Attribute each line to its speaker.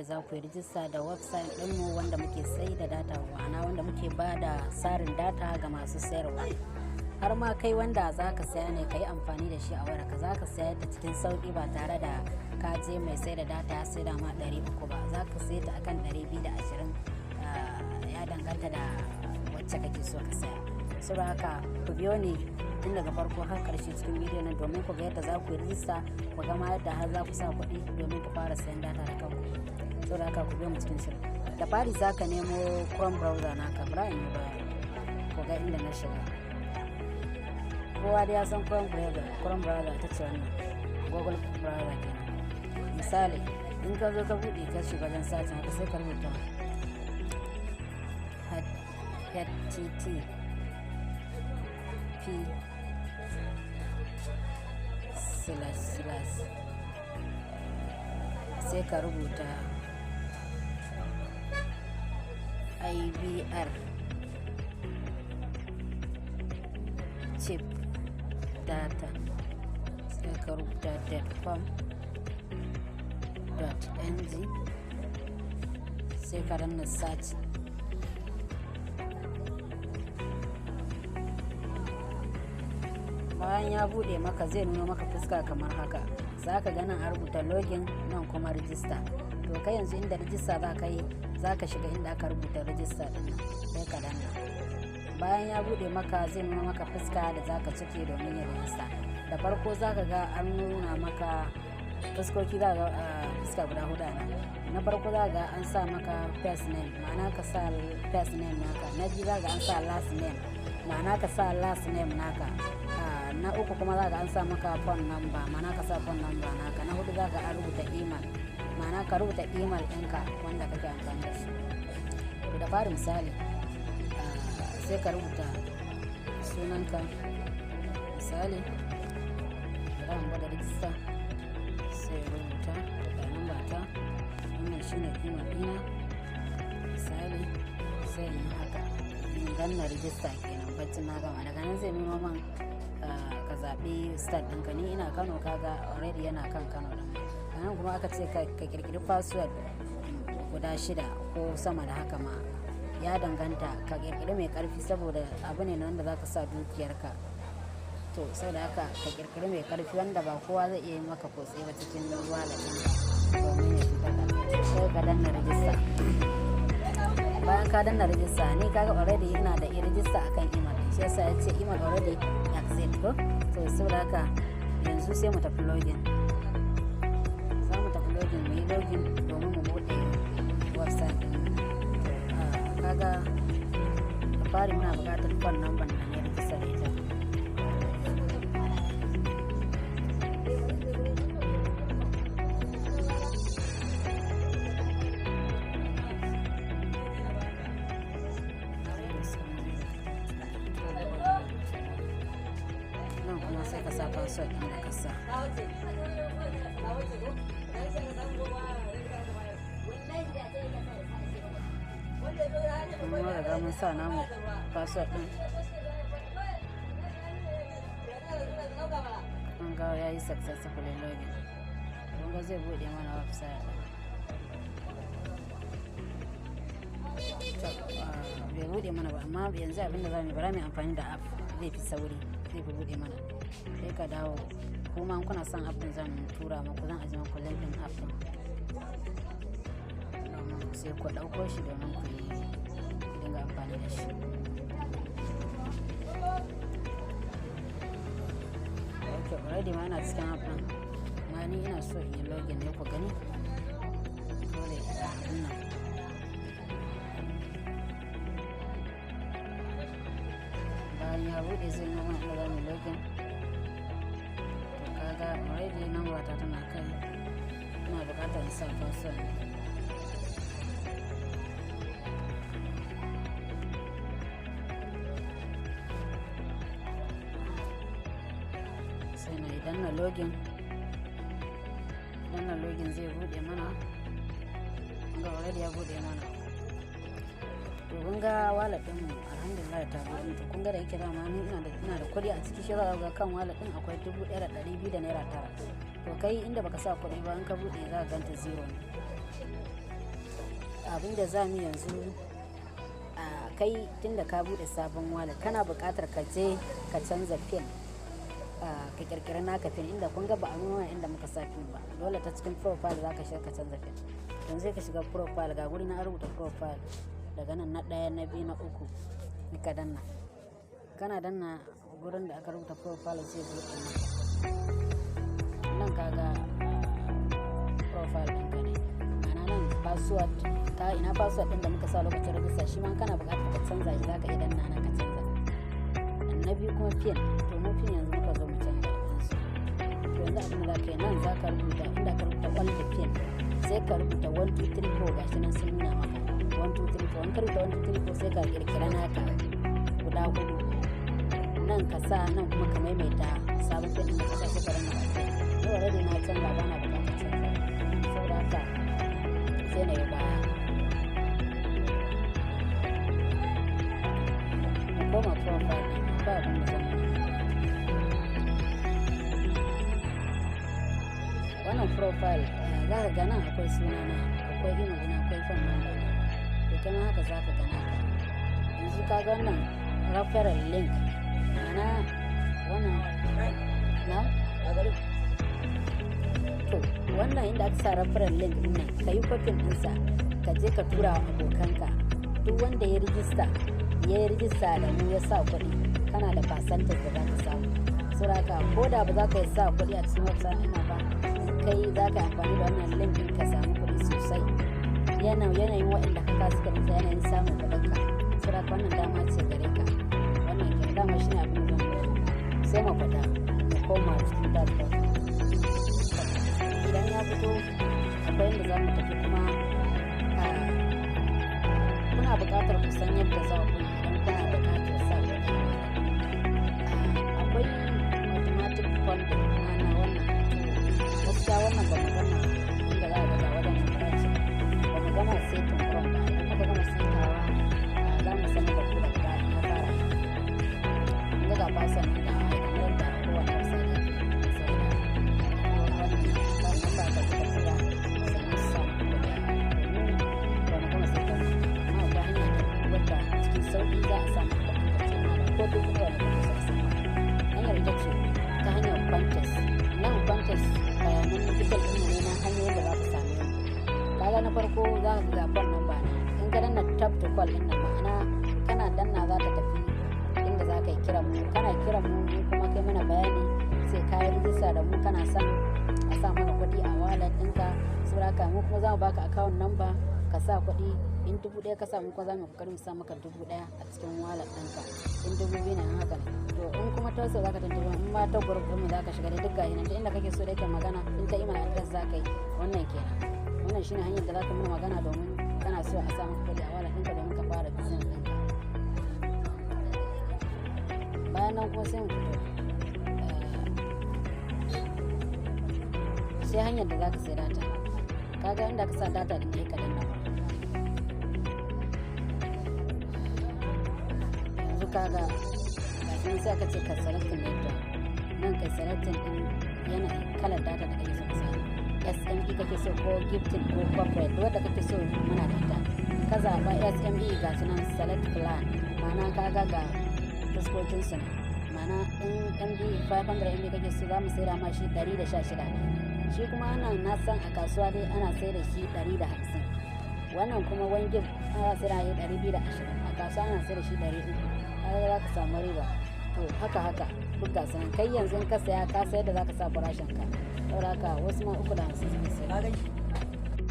Speaker 1: yadda za ku yi rijista da website ɗinmu wanda muke sai da data, ma'ana wanda muke ba da tsarin data ga masu sayarwa. Har ma kai wanda za ka saya ne ka yi amfani da shi a wayarka, za ka sayar ta cikin sauƙi ba tare da ka je mai sai da data ya sai da ma 300 ba. Za ka sai ta akan 220, ya danganta da wacce kake so ka saya. Saboda haka ku biyo ni tun daga farko har karshe cikin bidiyon nan domin ku ga yadda za ku yi rijista, ku ga ma yadda har za ku sa kuɗi domin ku fara sayan data da kanku. Saboda haka ku biyo mu cikin shirin. Da fari za ka nemo Chrome browser naka, bara in yi baya ku ga inda na shiga. Kowa dai ya san Chrome browser, Chrome browser ita ce wannan Google browser kenan. Misali, in ka zo ka buɗe ka shiga wajen searching haka, sai ka rubuta http//, sai ka rubuta IBR cheap data, sai ka rubuta .com.ng, sai ka danna search. Bayan ya bude maka, zai nuna maka fuska kamar haka. Za ka ga nan a rubuta login, nan kuma register. To kai yanzu inda register za ka yi, za ka shiga inda aka rubuta register din nan, sai ka danna. Bayan ya bude maka, zai nuna maka fuska da za ka cike domin yin register. Da farko za ka ga an nuna maka fuskoki, za ga fuska guda hudu nan. Na farko za ga an sa maka first name, ma'ana ka sa first name naka. Na biyu za ga an sa last name, ma'ana ka sa last name naka. Na uku kuma za ga an sa maka phone number, ma'ana ka sa phone number naka. Na hudu za ga an rubuta email, ma'ana ka rubuta email ɗinka wanda kake amfani da shi. To da fari, misali, sai ka rubuta sunanka. Misali, bari mu gwada rijista, sai rubuta ga number ta, wannan shine email ɗina misali, sai in haka in danna rijista kenan. Baccin na gama, daga nan zai nuno man ka zaɓi state ɗinka. Ni ina Kano, kaga already yana kan Kano ɗin. Nan kuma aka ce ka kirkiri password guda shida ko sama da haka ma, ya danganta. Ka kirkiri mai karfi saboda abu ne wanda za ka sa dukiyarka. To saboda haka ka kirkiri mai karfi wanda ba kowa zai iya yi maka kutse ba cikin wallet ɗinka domin ya fitar da kai. Sai ka danna rijista. Bayan ka danna rijista, ni kaga already ina da rijista akan email, shi yasa ya ce email already exist ko. To saboda haka yanzu sai mu tafi login. Za mu tafi login, mu yi login domin mu buɗe website ɗin. To kaga da fari muna buƙatar phone number da na rijista da ita. Nan kuma sai ka sa password ɗin da ka sa. Mun riga mun sa namu password ɗin. Kun ga ya yi successfully login. Kun ga zai buɗe mana website ɗin. To bai buɗe mana ba, amma yanzu abinda za mu yi, bara mu yi amfani da app, zai fi sauri, zai fi buɗe mana. Sai ka dawo. Kuma in kuna son app ɗin, zan tura muku, zan ajiye muku link ɗin app ɗin domin sai ku ɗauko shi domin ku yi dinga amfani da shi. Ok, already ma ina cikin app ɗin, amma ni ina so in yi login ne ku gani. Dole abin nan. Bayan ya buɗe, zai nuna mana inda za mu yi login. To kaga already number ta tana kai, ina buƙatar in sa password ne. Sai na yi danna login. Danna login, zai buɗe mana. Ga already ya buɗe mana. To kun ga wallet ɗin mu, alhamdulillah, ta buɗe. To kun ga da yake dama ni ina da kuɗi a ciki, shi za ga kan wallet ɗin akwai ₦1,200 da 9. To kai inda baka sa kuɗi ba, in ka buɗe za ka ganta zero ne. Abinda za mu yanzu a kai, tunda ka bude sabon wallet, kana buƙatar ka je ka canza PIN, ka kirkiri naka PIN, inda kun ga ba a nuna inda muka sa PIN ba. Dole ta cikin profile za ka shiga ka canza PIN. Yanzu sai ka shiga profile, ga guri na rubuta profile, daga nan na ɗaya, na biyu, na uku, ka danna. Kana danna gurin da aka rubuta profile, zai buɗe maka nan. Kaga profile ɗinka ne, ma'ana nan password ka, ina password ɗin da muka sa lokacin rajista, shi ma kana buƙatar ka canza shi, zaka iya danna nan ka canza. Na biyu kuma PIN. To mu PIN yanzu muka zo mu canza yanzu. To yanzu abin da zaka yi, nan zaka rubuta inda ka rubuta all the PIN, sai ka rubuta 1 2 3 4. Gashi nan sun nuna maka 1 2 3 4. In ka rubuta 1 2 3 4, sai ka kirkira naka guda hudu. Nan ka sa, nan kuma ka maimaita sabon PIN ɗin da ka sa, sai ka danna OK. Ni already na canza, ba na buƙatar canza, saboda haka sai na yi baya, mu koma profile ɗin. Akwai abin da zan nuna. Wannan profile, za ka ga nan akwai sunana, akwai email ɗina, akwai phone number na. To kai ma haka za ka ga naka. Yanzu ka ga wannan referral link, ma'ana wannan na. To wannan inda aka sa referral link din nan, ka yi kwafin ɗinsa, ka je ka tura wa abokanka. Duk wanda ya rijista, ya yi rijista da mu, ya sa kuɗi, kana da percentage da za ka samu. Saboda haka ko da ba za ka yi sa kuɗi a cikin website ɗin ba, kai za ka yi amfani da wannan link ɗin ka samu kuɗi sosai. Yanayin waɗanda ka kasu ka rijista, yanayin samun kuɗinka. Saboda haka wannan dama ce gare ka. Wannan kenan, dama shine abin da zan nuna. Sai mu fita, mu koma cikin dashboard. Idan ya fito, akwai inda za mu tafi kuma. Kuna buƙatar ku san yadda za ku yi idan kuna buƙatar sa kuɗi a wallet. Akwai automatic funding na wannan. Gaskiya wannan ba mu gama inda za a ga wajen branch, ba mu gama setting Chrome ba. Idan muka gama setawa, za mu sanar da ku daga baya in ya fara. Kun ga password nan da ai kamar yadda kowane website yake sai da wannan kan namba ka ka tura, sannan su samu kuɗi a. Domin ba mu gama setting amma akwai hanya ta biyu wadda cikin sauƙi za a samu kuɗin ka cikin wallet, ko duk wanda kake so a samu. Hanyar ita ce ta hanyar contest. Nan contest, bayanan detail ɗinmu ne na hanyoyin da za ka same mu. Kaga na farko, za ka ga phone number na. In ka danna tap to call ɗin nan, ma'ana kana danna za ta tafi inda za ka yi kiran mu. Kana kiran mu, mu kuma kai mana bayani, sai ka yi rijista da mu, kana son a sa maka kuɗi a wallet ɗinka. Saboda haka mu kuma za mu baka account number ka sa kuɗi. In 1000 ka sa, mu kuma za mu kokarin mu sa maka 1000 a cikin wallet ɗinka. In 2000 ne, haka ne. To in kuma ta wasu za ka tuntuɓi, in ma ta group ɗinmu za ka shiga dai, duk gashi nan, duk inda kake so da yake magana. In ta email address za ka yi, wannan kenan. Wannan shine hanyar da za ka mana magana domin kana so a sa maka kuɗi a wallet ɗinka domin ka fara business ɗinka. Bayan nan kuma sai mu fito, sai hanyar da za ka sai data. Kaga inda ka sa data ɗin ne, ka danna. Yanzu kaga gashi nan, sai aka ce ka select network. Nan ka selecting din yanayin kalar data da kake so ka saya. SME kake so ko gifting ko corporate, duk wanda kake so muna da ita. Ka zaɓa SME, ga su nan, select plan. Ma'ana kaga ga fuskokin su nan. Ma'ana in MB 500 MB kake so, za mu saida ma shi 116. Shi kuma wannan na san a kasuwa dai ana sai da shi 150. Wannan kuma 1 gig ana sai da shi 220, a kasuwa ana sai da shi 300. Kaga za ka samu riba. To haka haka duk ga sanan. Kai yanzu in ka saya, ka sayar da za ka sa farashin ka. Saboda haka wasu ma 350 suke sayar.